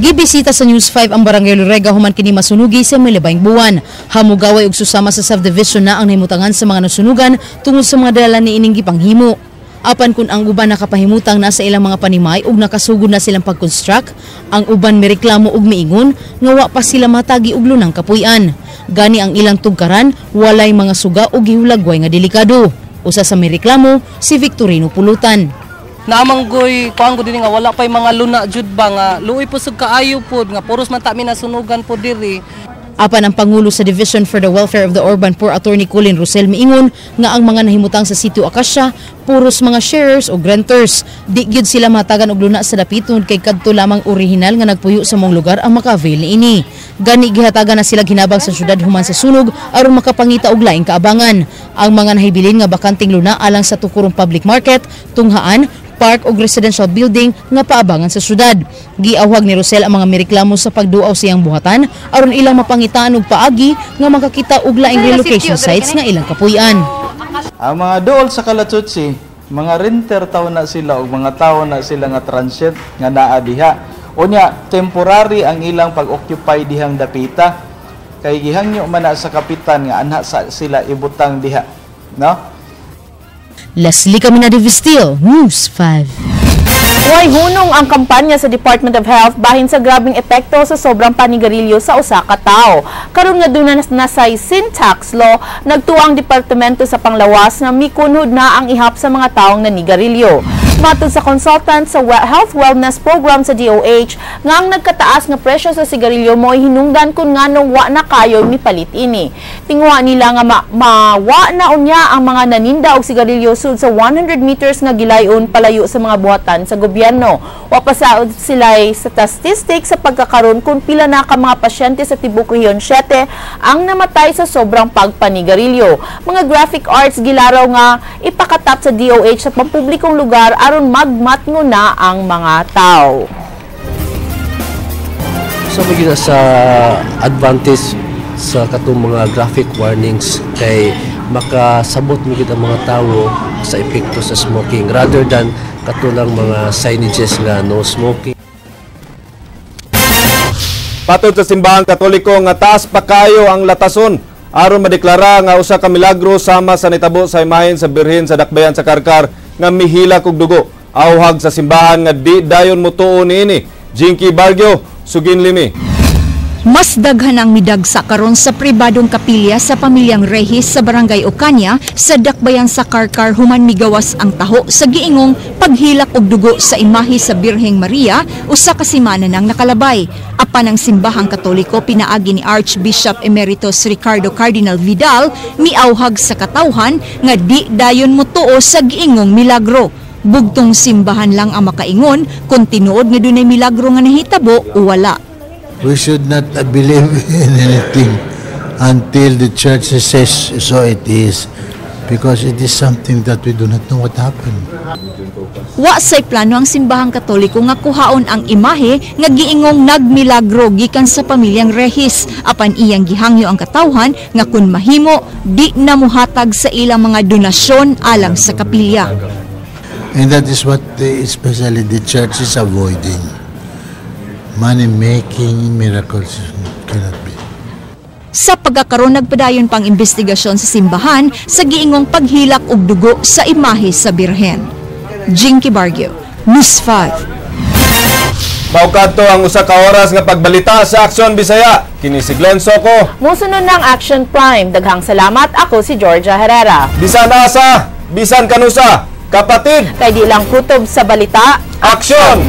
Speaker 21: Gibisita sa News 5 ang Barangay Lorega human kini masunugi sa milabayng buwan. Hamugaway ug susama sa subdivision na ang nahimutangan sa mga nasunugan tungod sa mga dala ni ining gipanghimo. Apan kung ang uban nakapahimutang na sa ilang mga panimay ug nakasugod na silang pag-construct, ang uban mireklamo ug miingon nga wa pa sila matagi og lunang kapuy-an. Gani ang ilang tugkaran walay mga suga ug gihulagway nga delikado. Usa sa mireklamo si Victorino Pulutan.
Speaker 4: Naamanggoy kuan ko dinhi nga wala pay mga luna jud ba nga luoy po sug kaayo pod nga puros man ta mi nasunugan po diri.
Speaker 21: Apan ang Pangulo sa Division for the Welfare of the Urban Poor, Attorney Colin Rosel, miingon nga ang mga nahimutang sa Sitio Acacia puros mga sharers o renters. Di gyud sila matagan og luna sa dapit tungod kay kadto lamang orihinal nga nagpuyo sa mong lugar ang maka-avail niini. Gani gihatagan na sila hinabang sa syudad human sa sunog aron makapangita og laing kaabangan. Ang mga nahibilin nga bakanteng luna alang sa tukurong public market, tunghaan, park o residential building nga paabangan sa syudad. Giawhag ni Rosel ang mga mireklamo sa pagduaw siyang buhatan aron ilang mapangitaan og paagi nga makakita og laing relocation sites nga ilang kapuy-an.
Speaker 7: Ang mga dool sa Kalatsutsi, mga renter taw na sila o mga tao na sila nga transient nga naa diha. Unya, temporary ang ilang pag-occupy dihang dapita. Kay gihangyo man na sa kapitan nga anha sa sila ibutang diha, no?
Speaker 21: Leslie Caminade Vistil, News 5.
Speaker 3: Way hunong ang kampanya sa Department of Health bahin sa grabeng epekto sa sobrang panigarilyo sa usa ka tawo. Karon nga duna na sa sin tax law, nagtuo ang departamento sa panglawas na mikunhod na ang ihap sa mga taong nanigarilyo. Matod sa consultant sa Health Wellness Program sa DOH nga ang nagkataas nga presyo sa sigarilyo mo hinungdan kung nganong wa na kayo mipalit ini. Tinguha nila nga mawa na unya ang mga naninda og sigarilyo sud sa 100 meters nga gilayon palayo sa mga buhatan sa gobyerno. Wa pa saud sila sa statistics sa pagkakaron kung pila na ka mga pasyente sa tibuok Rehiyon 7 ang namatay sa sobrang pagpanigarilyo. Mga graphic arts gilaraw nga ipakatap sa DOH sa pampublikong lugar aron magmatngo na ang mga tao.
Speaker 8: So magina sa advantage sa katong mga graphic warnings kay makasabot mo gid ang mga tawo sa epekto sa smoking rather than katulang mga signages nga no smoking.
Speaker 2: Patod sa Simbahang Katoliko nga taas pa kayo ang latason aron madeklara nga usa ka milagro sama sa nitabo sa imahen sa Birhen sa Dakbayan sa Karkar nga mihilak og dugo. Awhag sa simbahan nga di dayon motuo niini. Jinky Bargio, sugin limi.
Speaker 11: Mas daghan ang midagsa karon sa pribadong kapilya sa pamilyang Rehis sa Barangay Ocaña sa Dakbayan sa Karkar human migawas ang taho sa giingong paghilak og dugo sa imahe sa Birheng Maria usa ka semana nang nakalabay. Apan ang Simbahang Katoliko pinaagi ni Archbishop Emeritus Ricardo Cardinal Vidal miawhag sa katawhan nga di dayon motuo sa giingong milagro. Bugtong simbahan lang ang makaingon kung tinuod nga dunay milagro nga nahitabo o wala.
Speaker 10: We should not believe in anything until the church says so it is, because it is something that we do not know what happened.
Speaker 11: Wa say plano ang Simbahang Katoliko nga kuhaon ang imahe nga giingong nagmilagro gikan sa pamilyang Rehis, apan iyang gihangyo ang katawhan nga kun mahimo di na muhatag sa ilang mga donasyon alang sa kapilya.
Speaker 10: And that is what especially the church is avoiding. Money-making miracles cannot be.
Speaker 11: Sa pagkakaroon nagpadayon pang investigasyon sa simbahan sa giingong paghilak og dugo sa imahe sa Birhen. Jinky Bargio, News 5.
Speaker 2: Mao kadto ang usa ka oras nga pagbalita sa Aksyon Bisaya. Kini si Glenn Soco.
Speaker 3: Musunod ng Action Prime. Daghang salamat. Ako si Georgia Herrera.
Speaker 2: Bisan asa, bisan kanusa, kapatid.
Speaker 3: Kay di lang kutob sa balita.
Speaker 2: Aksyon!